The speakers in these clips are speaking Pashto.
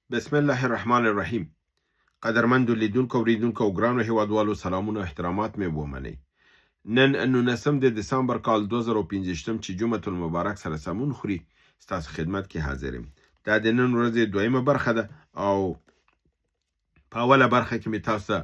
بسم الله الرحمن الرحیم. قدرمندو لیدونکو، اوریدونکو او ګرانو هیوادوالو، سلامونه او احترامات مې ومنئ. نن 19 د دسامبر کال 2025 چې جمعة المبارک سره سمون خوري، ستاسو خدمت کې حاضر یم. دا د نن ورځې دویمه برخه ده او په اوله برخه کې مې تاسو ته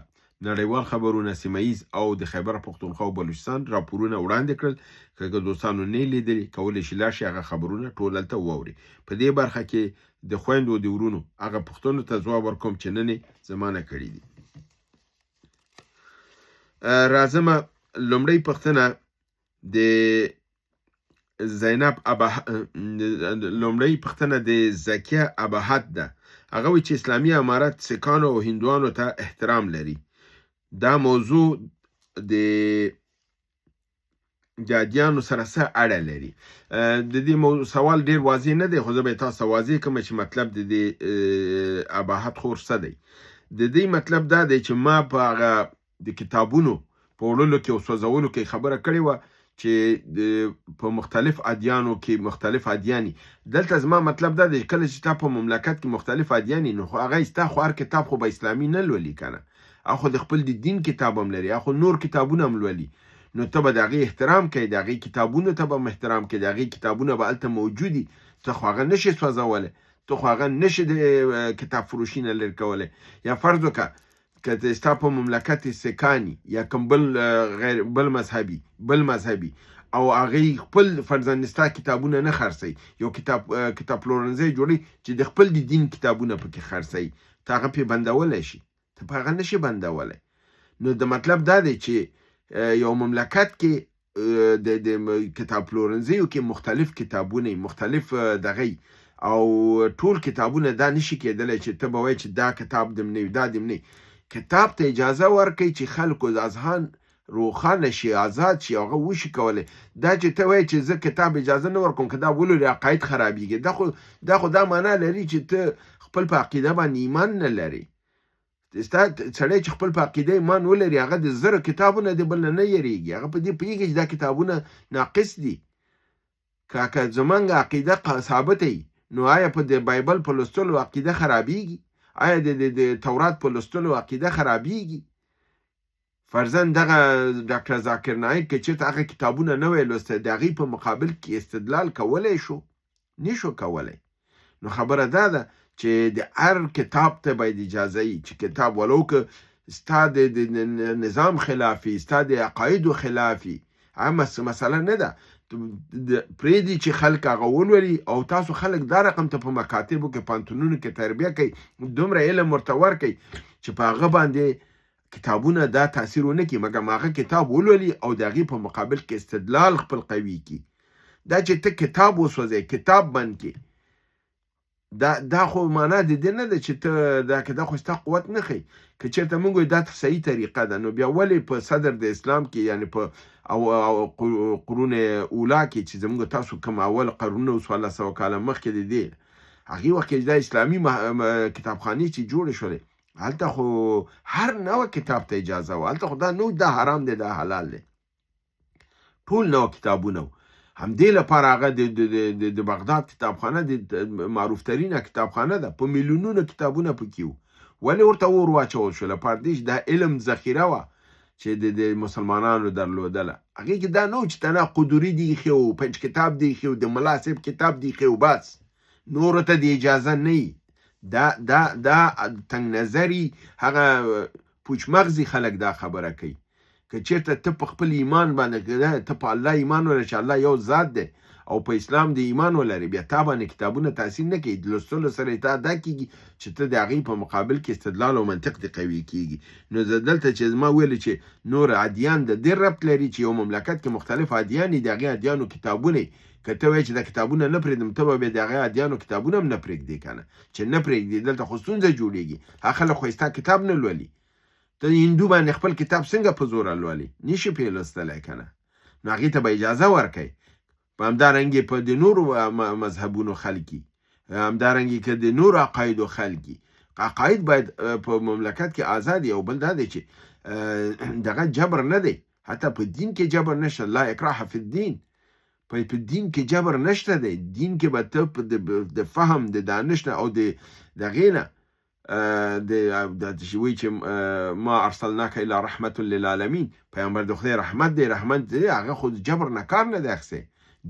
نړیوال خبرونه، سیمه ییز او د خیبر پښتونخوا او بلوچستان راپورونه وړاندې کړل. که دوستانو نه لیدلي، کولی شي لاړ شي هغه خبرونه ټول هلته واوري. په دې برخه کې د خویندو د ورونو هغه پوښتنو ته ځواب ورکوم چې نن یې زما نه کړي دي. راځمه، لومړۍ پوښتنه د زینب ابه، لومړۍ پوښتنه د زکیه ابهت ده. هغه وایي چې اسلامي امارت سکانو او هندوانو ته احترام لري، دا موضوع د ادیانو سره څه اړه لري؟ د دې سوال ډیر واضح نه دی، خو زه به یې تاسو ته واضح کړم چې مطلب د دې اباحت خور څه دی. د دې مطلب دا دی چې ما په هغه د کتابونو په وړلو کې او سوځولو کې خبره کړې وه چې په مختلف ادیانو کې مختلف ادیانی. دلته زما مطلب دا دی، کله چې تا په مملکت کې مختلف ادیانی، نو خو هغه ستا خو هر کتاب خو به اسلامي نه لولي که نه، هغه خو د خپل د دین کتاب هم لري، هغه خو نور کتابونه هم لولي، نو ته به د هغې احترام کوې، د هغې کتابونو ته به هم احترام کوې، د هغې کتابونه به هلته موجود، ته خو هغه نشې سوځولی، ته خو هغه نشې د کتاب فروشي نه لرې کولی. یا فرض وکړه که ستا په مملکت سکانی یا کوم بل غیر بل مذهبي او هغې خپل فرضاً ستا کتابونه نه خرڅوي، یو کتاب پلورنځی جوړوي چې د خپل د دین کتابونه پکې خرڅوي، ته هغه پرې بندولی شي؟ ته په هغه نشې بندولی. نو د مطلب دا دی چې یو مملکت کې د کتاب پلورنځیو کې مختلف کتابونه، مختلف دغه، او ټول کتابونه دا نشي کېدلی چې ته به وایې چې دا کتاب دم نه وي، دا دم نه. کتاب ته اجازه ورکړئ چې خلکو اذهان روښانه شي، آزاد شي، هغه وشي کولی. دا چې ته وایې چې زه کتاب اجازه نه ورکوم که دا ولولي عقاید خرابېږي، دا خو دا معنا لري چې ته خپل په عقیده باندې ایمان نه لرې. ستا سړی چې خپل په عقیده ایمان ولري، هغه د 1000 کتابونه د بل نه یریږي، هغه په دې پوهېږي چې دا کتابونه ناقص دي. که زمونږ عقیده ثابته وي، نو آیا په د بایبل په لوستلو عقیده خرابېږي؟ آیا د تورات په لوستلو عقیده خرابېږي؟ فرضاً دغه ډاکټر ذاکر نایک که چېرته هغه کتابونه نه وای لوستی، د هغې په مقابل کې استدلال کولی شو؟ نشو کولی. نو خبره دا ده چې د هر کتاب ته باید اجازه وي چې کتاب ولو که ستا د نظام خلافي، ستا د عقایدو خلافي، هغه مسله نه ده. پرېږدي چې خلک هغه ولولي. او تاسو خلک دا رقم ته په مکاتبو کې، پوهنتونونو کې تربیه کوي، دومره علم ورته ورکوي چې په هغه باندې کتابونه دا تاثیر ونه کړي، مګر هغه کتاب ولولي او د هغې په مقابل کې استدلال خپل قوي کړي. دا چې ته کتاب وسوځې، کتاب بند کړې، دا خو معنا د دې نه ده چې ته دا که دا خو ستا قوت نه ښیي. که چېرته موږ وایو دا صحیح طریقه ده، نو بیا ولې په صدر د اسلام کې، یعنې په او قرون اولا کې چې زموږ تاسو کوم اول قرنونه 1400 کاله مخکې د دې هغې وخت کې دا اسلامي کتابخانې چې جوړې شولې، هلته خو هر نوع کتاب ته اجازه وه، هلته خو دا نو دا حرام دی دا حلال دی، ټول نوع کتابونه وو. همدې لپاره هغه د بغداد کتابخانه د معروف ترینه کتابخانه ده، په میلیونونو کتابونه پکې وو. ولې ورته اور واچول شو؟ لپاره دې چې دا علم ذخیره وه چې د مسلمانانو درلودله. هغې کې دا نه و چې تنها قدوري دي ایښی و، پنج کتاب دي ایښی و، د ملا صاحب کتاب دي ایښی و، بس نورو ته د اجازه نه وي. دا دا دا تنګ نظري هغه پوچ مغزي خلک دا خبره کوي. که چېرته ته په خپل ایمان باندې، ته په الله ایمان ولرې چې الله یو ذات دی او په اسلام د ایمان ولرې، بیا تا باندې کتابونه تاثیر نه کوي. د لوستلو سره تا دا کېږي چې ته د هغې په مقابل کې استدلال او منطق دې قوي کېږي. نو زه دلته چې زما ویل چې نور ادیان د دې ربط لري چې یو مملکت کې مختلف ادیان دي، د هغې ادیانو کتابونه، که ته وایې چې دا کتابونه نه پرېږدم، ته به بیا د هغې ادیانو کتابونه هم نه پرېږدې که نه، چې نه پرېږدې دلته خو ستونزه جوړېږي. هغه خلک خو ستا کتاب نه لولي، ته هندو باندې خپل کتاب څنګه په زوره لولي؟ نشي پرې لوستلی که نه. نو هغې ته به اجازه ورکوي. په همدارنګې په د نورو مذهبونو خلک، همدارنګې که د نورو عقایدو خلک، عقاید باید په مملکت کې آزاد. او بل دا دی چې دغه جبر نه دی، حتی په دین کې جبر نشته، لا اکراه فی الدین. په دین کې جبر نشته دی. دین کې به ته د فهم، د دانش نه او د دغې نه د د وایي چې ما ارسلناک الا رحمت للعالمین، پیغمبر د خدای رحمت دی، رحمت دی، هغه خو جبر نه کار نه دی اخیستی.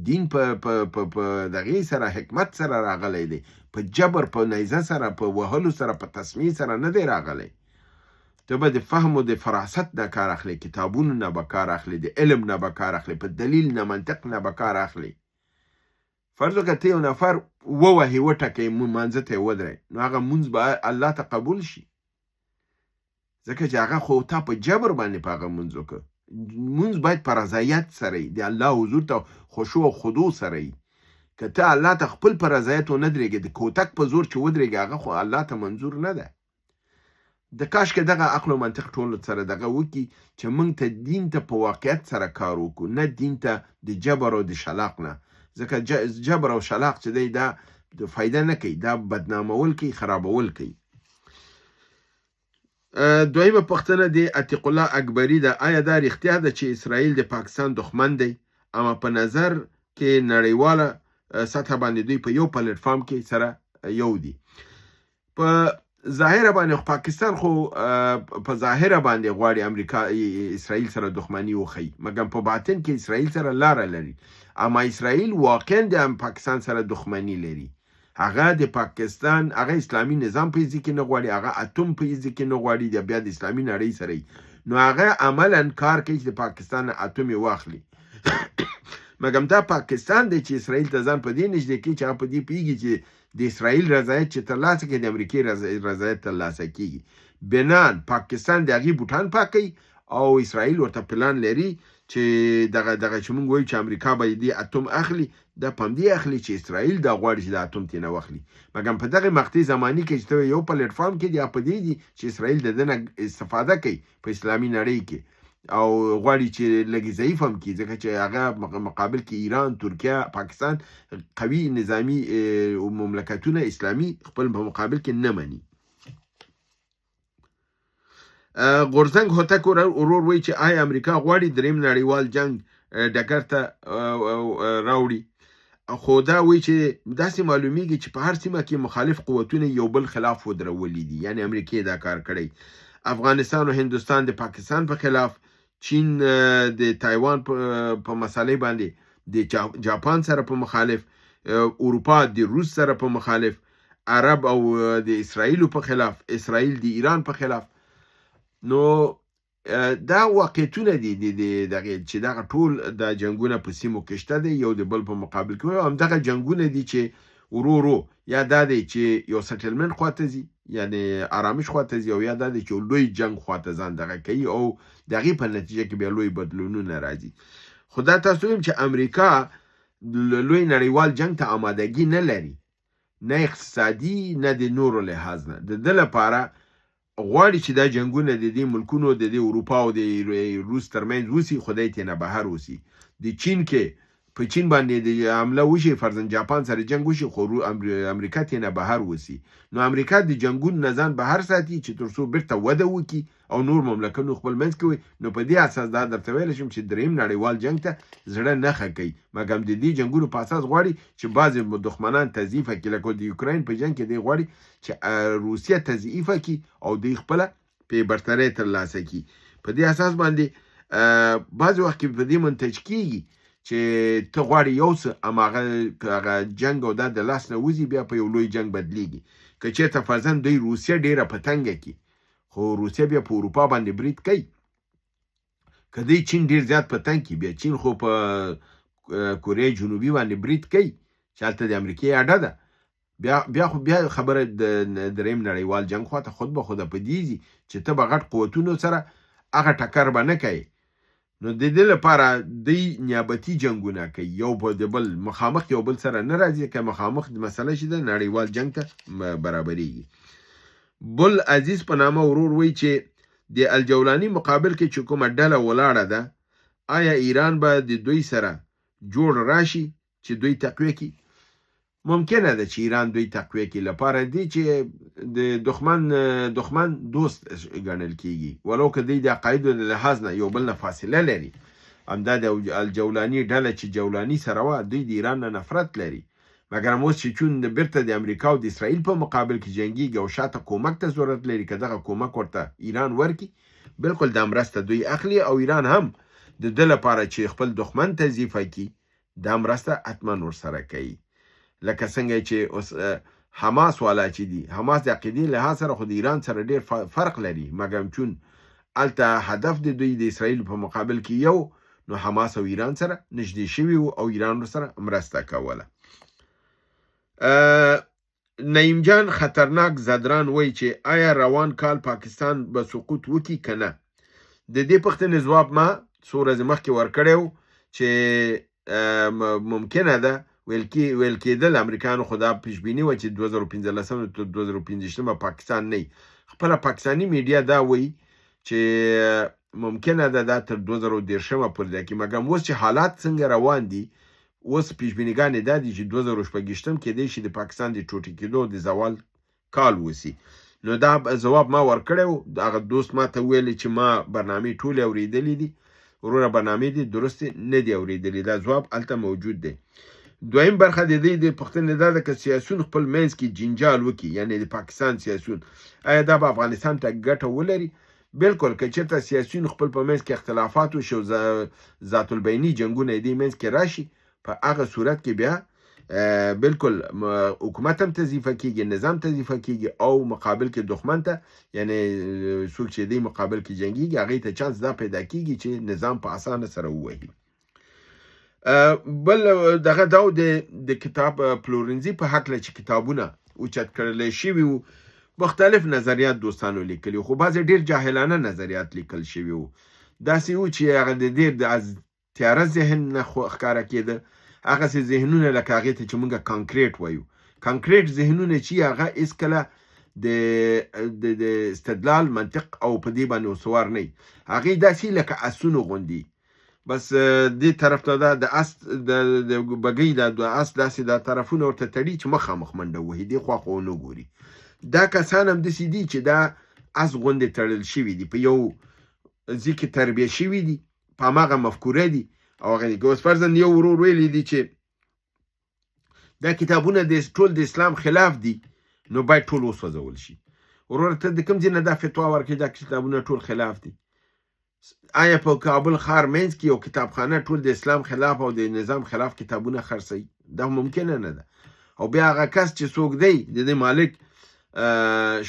دین په په په په دغې سره حکمت سره راغلی دی، په جبر، په نیزه سره، په وهلو سره، په تسمیې سره نه دی راغلی. ته به د فهم او د فراست نه کار اخلې، کتابونو نه به کار اخلې، د علم نه به کار اخلې، په دلیل نه، منطق نه به کار اخلې. فرض وکړه ته یو نفر ووهې، وټکې، مانځه ته یې ودرې، نو هغه مونځ به الله ته قبول شي، ځکه چې هغه خو تا په جبر باندې په هغه مونځ وکړ. مونځ باید په رضایت سره وي، د الله حضور ته خشوع او خضوع سره وي. که ته الله ته خپل په رضایت ونه درېږې، د کوتک په زور چې ودرېږې، هغه خو الله ته منظور نه ده. د کاش که دغه عقل او منطق ټول سره دغه وکړي چې موږ ته دین ته په واقعیت سره کار وکړو، نه دین ته د جبر او د شلاق نه. ځکه جبر او شلاق چې دی دا فایده نه کوي، دا بدنامول کوي، خرابول کوي. دویمه پوښتنه د عتیق الله اکبري ده، آیا دا رښتیا ده چې اسرائیل د پاکستان دښمن دی، اما په نظر کې نړیواله سطح باندې دوی په یو پلیټفارم کې سره یو دي؟ په ظاهره باندې خو پاکستان خو په ظاهره باندې غواړي امریکا اسرائیل سره دښمني وښيي، مګر په باطن کې اسرائیل سره لاره لري. اما اسرائیل واقعا د پاکستان سره دښمني لري. هغه د پاکستان هغه اسلامي نظام په ایزي کې نه غواړي، هغه اتوم په ایزي کې نه غواړي، د بیا د اسلامي نړۍ سره یي. نو هغه عملا کار کوي چې د پاکستان اتوم یې واخلي. مګم دا پاکستان دی چې اسرائیل ته ځان په دې نږدې کوي چې هغه په دې پوهېږي چې د اسرائیل رضایت چې ترلاسه کړي، د امریکې رضایت ترلاسه کېږي. بنان پاکستان د هغې بوټان پاکوي او اسرائیل ورته پلان لري چې دغه دغه چې موږ وایو چې امریکا به دې اتوم اخلي، دا په همدې اخلي چې اسرائیل دا غواړي چې دا اتوم ترې نه واخلي. مګم په دغه مقطع زماني کې چې ته یو پلیټفارم کې دی، په دې دي چې اسرائیل د ده نه استفاده کوي په اسلامي نړۍ کې او غواړي چې لږ ضعیف هم کړي، ځکه چې هغه مقابل کې ایران، ترکیه، پاکستان قوي نظامي مملکتونه اسلامي خپل په مقابل کې نه مني. غورځنګ هوتک ورور وایي چې آیا امریکا غواړي دریم نړیوال جنگ ډګر ته راوړي؟ خو دا وایي چې داسې معلومیږي چې په هر سیمه کې مخالف قوتونه یو بل خلاف ودرولي دي، یعنی امریکې دا کار کړی. افغانستان او هندوستان د پاکستان په خلاف، چین د تایوان په مسالې باندې د جاپان سره په مخالف، اروپا د روس سره په مخالف، عرب او د اسرائیل په خلاف، اسرائیل د ایران په خلاف. نو دا واقعیتونه دي د دغه چې دغه ټول د جنگونه په سیمو کې شته دی، یو د بل په مقابل کې. هم دغه جنگونه دي چې ورو ورو یا دا دی چې یو settlement خواته ځي، یعنی آرامش خواته ځي، او یا دا دی چې لوی جنگ خواته ځان دغه کوي او د هغې په نتیجه کې بیا لوی بدلونونه راځي. خو دا تاسو ویم چې امریکا لوی نړیوال جنگ ته آمادګي نه لري، نه اقتصادي نه د نورو لحاظ نه. د ده لپاره غواړي چې دا جنگونه د دې ملکونو د دې اروپا او د روس ترمنځ وسی، خو دی ترې نه بهر وسی. د چین کې په چین باندې د حمله وشي، فرضاً جاپان سره جنگ وشي، خو امریکا ترې نه بهر وسی. نو امریکا د جنگونو نه ځان بهر ساتي چې تر څو بیرته وده وکړي او نور مملکتونه خپل منځ کې وي. نو په دې اساس دا درته ویلی شم چې دریم نړیوال جنگ ته زړه نه ښه کوي، مګر د دې جنگونو په اساس غواړي چې بعضې دښمنان تضعیفه کړي، لکه د یوکراین په جنگ کې دی غواړي چې روسیه تضعیفه کړي او دوی خپله پې برترۍ ترلاسه کړي. په دې اساس باندې بعضې وخت کې په دې منتج کېږي چې ته غواړې یو څه، اما هغه جنګ او دا د لاس نه وځي، بیا په یو لوی جنګ بدلیږي. که چېرته فرضاً دوی روسیه ډېره په تنګه کړي، خو روسیه بیا په اروپا باندې برید کوي. که دوی چین ډېر زیات په تنګ کړي، بیا چین خو په کوریا جنوبي باندې برید کوي چې هلته د امریکې اډه ده. بیا خو بیا خبره د دریم نړیوال جنګ خواته خود به خوده په دې ځي چې ته به غټ قوتونو سره هغه ټکر به نه کوې. نو د دې لپاره دوی نیابتي جنگونه کوي، یو په د بل مخامخ یو بل سره نه راځي، که مخامخ مسله چې ده نړیوال جنګ ته برابرېږي. بل عزیز په نامه ورور وایي چې د الجولاني مقابل کې چې کومه ډله ولاړه ده، آیا ایران به د دوی سره جوړ راشي چې دوی تقویه کړي؟ ممکنه ده چې ایران دوی تقویه کړي، لپاره دی چې د دښمن دوست ګڼل کیږي، ولو که دوی د عقایدو د لحاظ نه یو بل نه فاصله لري. همدا د الجولاني ډله چې جولاني سره وه، دوی د ایران نه نفرت لري، مګر اوس چې چون د بیرته د امریکا او د اسرائیل په مقابل کې جنګیږي او شاته کومک ته ضرورت لري، که دغه کومک ورته ایران ورکړي، بالکل دا مرسته دوی اخلي او ایران هم د ده لپاره چې خپل دښمن ته ضعیفه کړي دا مرسته حتما ورسره کوي. لکه څنګه چې اوس حماس والا چې دي، حماس د عقیدې لحاظ سره خو د ایران سره ډیر فرق لري، مګر چون هلته هدف د دوی د اسرائیل په مقابل کې یو، نو حماس او ایران سره نږدې شوي وو او ایران ورسره مرسته کوله. نعیم جان خطرناک زدران وایي چې آیا روان کال پاکستان به سقوط وکړي که نه؟ د دې پوښتنې ځواب ما څو ورځې مخکې ورکړی و چې ممکنه ده، ویل کېدل امریکایانو خو دا پیشبیني وه چې 2015 تر 2025 پاکستان نه وي. خپله پاکستاني میډیا دا وایي چې ممکنه ده دا تر 2030 پورې ده کې، مګر اوس چې حالات څنګه روان دي، اوس پیشبینیګانې دا دي چې 2026 کېدای شي د پاکستان د ټوټې کېدو د زوال کال وسی. نو دا ځواب ما ورکړی و. هغه دوست ما ته ویل چې ما برنامې ټولې اورېدلې دي. وروره برنامې دي درستې نه دي اورېدلې، دا ځواب هلته موجود دی. دویم برخه د دې د پوښتنې دا ده که سیاسیون خپل منځ کې جنجال وکړي، یعنې د پاکستان سیاسیون، آیا دا به افغانستان ته ګټه ولري؟ بالکل، که چېرته سیاسیون خپل په منځ کې اختلافات وشي او ذات البیني جنګونه یې دې منځ کې راشي، په هغه صورت کې بیا بالکل حکومت هم تضعیفه کیږي، نظام تضعیفه کیږي او مقابل کې دښمن ته، یعنی څوک چې دی مقابل کې جنګیږي، هغې ته چانس دا پیدا کیږي چې نظام په اسانه سره ووهي. بل دغه دا د کتاب پلورنځي په هکله چې کتابونه اوچت کړل شوي وو، مختلف نظریات دوستانو لیکلي، خو بعضې ډېر جاهلانه نظریات لیکل شوي وو، داسې وو چې هغه د ډېر د از تیاره ذهن نه ښکاره کېده، هغسې ذهنونه لکه هغې ته چې موږ کانکریټ وایو، کانکریټ ذهنونه چې هغه هېڅکله د استدلال منطق او په دې باندې استوار نه وي، هغې داسې لکه اسونو غوندي، بس دې طرف ته دا د اس د بګۍ دا د اس داسې دا طرفونه ورته تړي چې مخامخ منډه وهي، دې خوا خو ونه ګوري. دا کسان هم داسې دي چې دا اس غوندې تړل شوي دي، په یو ځای کې تربیه شوي دي، په هماغه مفکوره دي. او هغه دي. اوس فرضاً یو ورور ویلي دي چې دا کتابونه ټول د اسلام خلاف دي، نو باید ټول وسوځول شي. وروره ته د کوم ځای نه دا فتوا ورکړې دا کتابونه ټول خلاف دي؟ آیا په کابل ښار منځ کې یو کتابخانه ټول د اسلام خلاف او د نظام خلاف کتابونه خرڅوي؟ دا ممکنه نه ده. او بیا هغه کس چې څوک دی، د دې مالک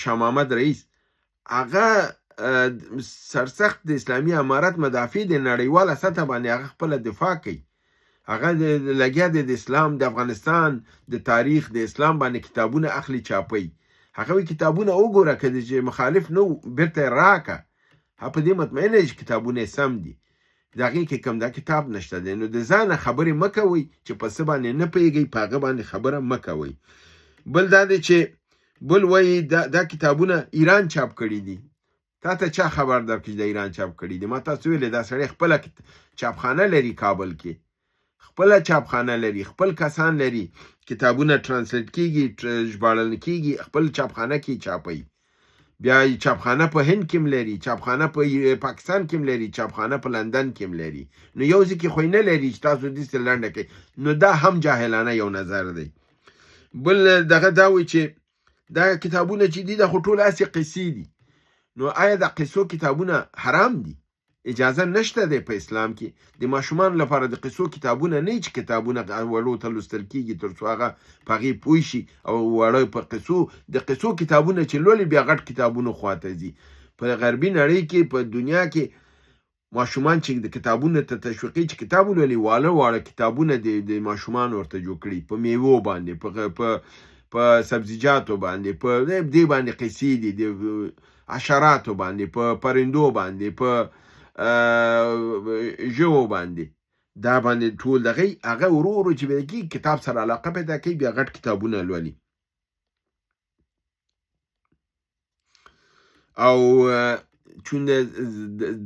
شاه محمد رئیس، هغه سرسخت د اسلامي امارت مدافع دی، نړیواله سطح باندې هغه خپله دفاع کوي، هغه لګیا دی د اسلام، د افغانستان د تاریخ، د اسلام باندې کتابونه اخلي چاپوي. هغه وایي کتابونه وګوره، که چې مخالف نه و بیرته یې راکړه، هغه په دې مطمئنه دی چې کتابونه یې سم دي، د هغې کې کوم دا کتاب نشته دی. نو د ځانه خبرې مه کوئ چې په څه باندې نه پوهېږئ، په هغه باندې خبره مه کوئ. بل دا دی چې بل وایي دا کتابونه ایران چاپ کړي دي. تا ته چا خبر درکړ چې د ایران چاپ کړي دي؟ ما تاسو ویلې دا سړی خپله چاپخانه لري، کابل کې خپله چاپخانه لري، خپل کسان لري، کتابونه translate کیږي، ژباړل کیږي، خپل چاپخانه کې چاپوي. بیا چاپخانه په هند کې هم لري، چاپخانه په پاکستان کې هم لري، چاپخانه په لندن کې هم لري. نو یو ځای کې خو یې نه لري چې تاسو داسې لنډه کړئ. نو دا هم جاهلانه یو نظر دی. بل دغه دا وایي چې دا کتابونه چې دي دا خو ټول هسې قصې دي. نو آیا د قصو کتابونه حرام دي؟ اجازه نشته دی په اسلام کې د ماشومانو لپاره د قصو کتابونه نه چې کتابونه وړو ته لوستل کیږي تر څو هغه په هغې پوه شي، او واړه په قصو د قصو کتابونه چې لولي بیا غټ کتابونو خواته ځي. په غربي نړۍ کې په دنیا کې ماشومان چې د کتابونو ته تشویقي چې کتاب ولولي، واړه واړه کتابونه د ماشومانو ورته جوړ کړي، په میوو باندې، په سبزیجاتو باندې، په دې باندې قصې دي، د حشراتو باندې، په پرندو باندې، په ژوو باندې، دا باندې ټول دغه هغه ورو ورو چې بیا کېږي کتاب سره علاقه پیدا کوي، بیا غټ کتابونه لولي. او چون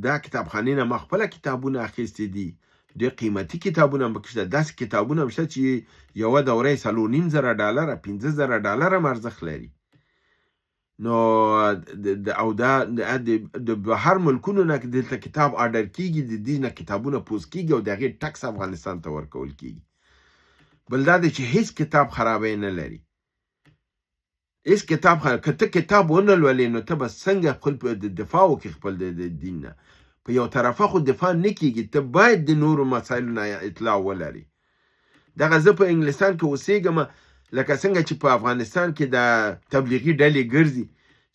دا کتابخانې نه ما خپله کتابونه اخیستي دي، ډېر قیمتي کتابونه هم پکې شته، داسې کتابونه هم شته چې یوه دوره یې 4,500 ډالره، 5,000 ډالره هم ارزښت لري. نو او دا د بهر ملکونو نه دلته کتاب آرډر کیږي، د دې نه کتابونه پوسټ کیږي او د هغې ټکس افغانستان ته ورکول کیږي. بل دا دی چې هیڅ کتاب خرابی نه لري، هیڅ کتاب خراب. که ته کتاب ونه لولې نو ته به څنګه خپل د دفاع وکړې خپل د دین نه؟ په یو طرفه خو دفاع نه کیږي، ته باید د نورو مسایلو نه اطلاع ولري. دغه زه په انګلستان کې اوسېږم، لکه څنګه چې په افغانستان کې د تبلیغي ډلې ګرځي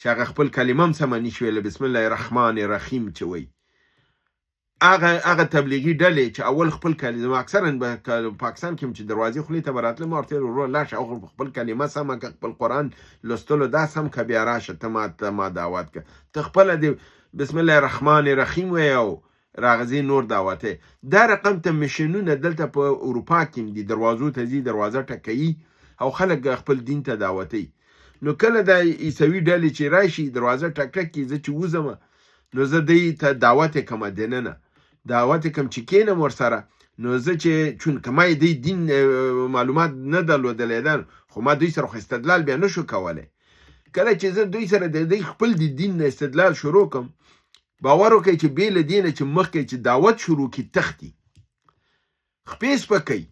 چې هغه خپل کلمه هم سمه نشي ویلی، بسم الله الرحمن الرحیم چې وایي، هغه تبلیغي ډلې چې اول خپل کلمه، اکثرا به پاکستان کې هم چې دروازې خولې ته به راتلم، ورته ویل وروره لاړ شه او خپل کلمه سمه که، خپل قرآن لوستلو دا سم که، بیا راشه ته ما دعوت که، ته خپله د بسم الله الرحمن الرحیم وایې او راغځي نور دعوته. دا رقم ته مشنونه دلته په اروپا کې هم دي، دروازو ته ځي، دروازه ټکوي او خلک خپل دین ته دعوتوي. نو کله دا عیسوي ډلې چې راشي دروازه ټک ټک کړي، زه چې وځم نو زه دوی ته دعوت یې کوم، دننه دعوت یې کوم چې کښېنم ورسره. نو زه چې چون که ما یې دوی دین معلومات نه درلودلی ده، خو ما دوی سره خو استدلال بیا نه شو کولی. کله چې زه دوی سره د دوی خپل د دین نه استدلال شروع کړم، باور وکړئ چې بې له دې نه چې مخکې چې دعوت شروع کړي تښتي، خپې سپکوي.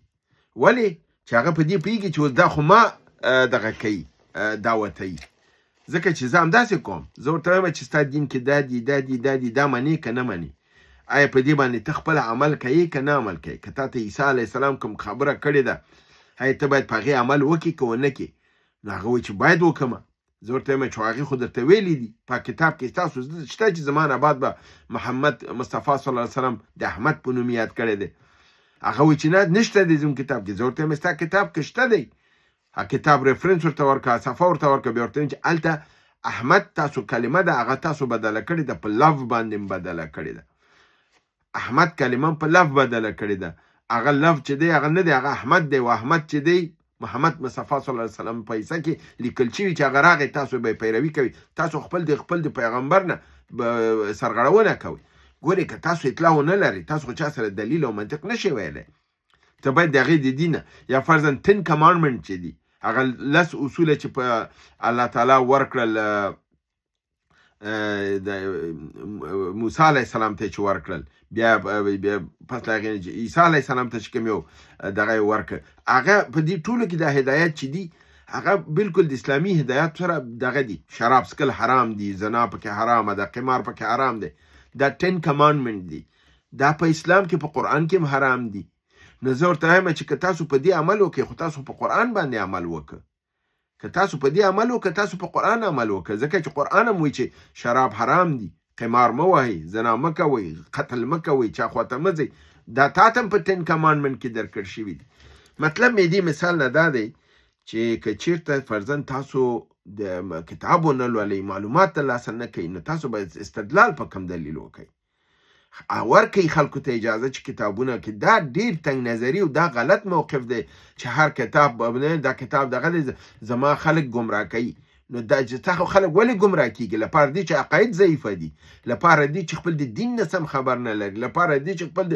ولې چې هغه په دې پوهېږي چې اوس دا خو ما دغه کوي، دعوتوي. ځکه چې زه همداسې کوم، زه ورته وایم چې ستا دین کې دا دي، دا دي، دا دي، دا منې که نه منې، آیا په دې باندې ته خپل عمل کوې که نه عمل کوې؟ که تا ته عیسی علیه السلام کوم خبره کړې ده، آیا ته باید په هغې عمل وکړې که ونه کړې؟ نو هغه وایي چې باید وکړم. زه ورته وایم چې هغې خو درته ویلي دي په کتاب کې تاسو شته چې زما نه بعد به محمد مصطفی صلی الله علیه وسلم د احمد په نوم یاد کړی دی. هغه وایي چې نه نشته دی زموږ کتاب کې. زه ورته وایم ستا کتاب کې شته دی، هغه کتاب reference ورته ورکړه، صفحه ورته ورکړه، بیا ورته وایم چې هلته احمد تاسو کلمه ده هغه تاسو بدله کړې ده، په love باندې هم بدله کړې ده. احمد کلمه په love بدله کړې ده، هغه love چې دی هغه نه دی، هغه احمد دی، او احمد چې دی محمد مصطفی صلی الله علیه وسلم په حصه کې لیکل شوي چې هغه راغی تاسو به پیروي کوي، تاسو خپل د خپل د پیغمبر نه سرغړونه کوئ. ګورئ که تاسو اطلاع ونه لرئ، تاسو خو چا سره دلیل او منطق نشئ ویلی. ته باید د هغې د دین یا فرضاً Ten Commandment چې دي، هغه لس اصوله چې په الله تعالی ورکړل د موسی علیه السلام ته چې ورکړل، بیا بیا پس له هغې نه چې عیسی علیه السلام ته چې کوم یو دغه یې ورکړ، هغه په دې ټولو کې دا هدایت چې دي هغه بالکل د اسلامي هدایت سره دغه دي. شراب څښل حرام دي، زنا پکې حرامه ده، قمار پکې حرام دی، دا Ten Commandment دي، دا په اسلام کې په قرآن کې هم حرام دي. نو زه ورته وایم چې که تاسو په دې عمل وکړئ، خو تاسو په قرآن باندې عمل وکړئ. که تاسو په دې عمل وکړئ، تاسو په قرآن عمل وکړئ، ځکه چې قرآن هم وایي چې شراب حرام دي، قمار مه وهئ، زنا مه کوئ، قتل مه کوئ، چا خواته مه ځئ، دا تا ته هم په Ten Commandment کې درکړ شوي دي. مطلب مې دې مثال نه دا دی چې که چیرته فرضاً تاسو د کتاب ونه لولئ، معلومات ترلاسه نه کوئ، نو تاسو باید استدلال په کوم دلیل وکړئ. ورکوي خلکو ته اجازه چې کتابونه کې، دا ډیر تنګ نظری او دا غلط موقف دی چې هر کتاب نه، دا کتاب دغه دی، زما خلک ګمراه کوي. نو دا چې تا خو خلک ولې ګمراه کیږي؟ لپاره دې چې عقاید ضعیفه دي، لپاره دې چې خپل د دین نه سم خبر نه لري، لپاره دې چې خپل د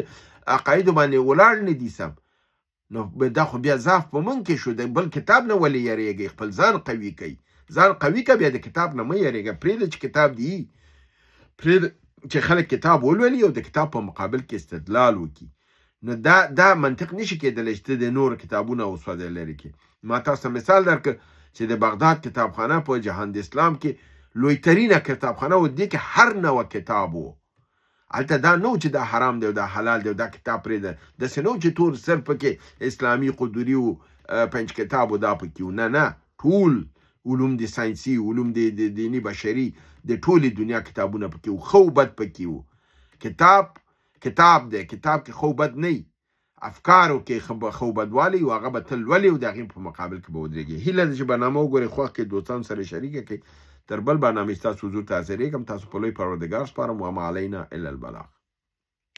عقایدو باندې ولاړ نه دي سم. نو دا خو بیا ضعف په مونږ کې شو. د بل کتاب نه ولې یریږي؟ خپل ځان قوي کوي، ځان قوي که، بیا د کتاب نه مه یریږه، پرېږده چې کتاب دی، پرېږده چې خلک کتاب ولولي او د کتاب په مقابل کې استدلال وکړي. نو دا منطق نشي کېدلی چې ته د نورو کتابونه وسوځې لرې کې. ما تاسو ته مثال درکړ چې د بغداد کتابخانه په جهان د اسلام کې لوی ترینه کتابخانه و، دې کې هر نوع کتاب و. هلته دا نه و چې دا حرام دی او دا حلال دی او دا کتاب پرېږده، داسې نه و چې تور سر پکې اسلامي قدوري و، پنج کتاب و دا پکې و. نه نه، ټول علوم د ساینسي، علوم د دیني بشري، د ټولې دنیا کتابونه پکې وو، ښه او بد پکې وو. کتاب کتاب دی، کتاب کې ښه او بد نه وي، افکارو کې ښه او بدوالی وي، هغه به تل لولې او د هغې په مقابل کې به ودرېږي. هیله ده چې برنامه وګورئ، خوښ کړئ، دوستانو سره شریکه کړئ. تر بل برنامې ستاسو حضور ته حاضرېږم. تاسو په لوی پروردګار سپارم. وما علینا الا البلاغ.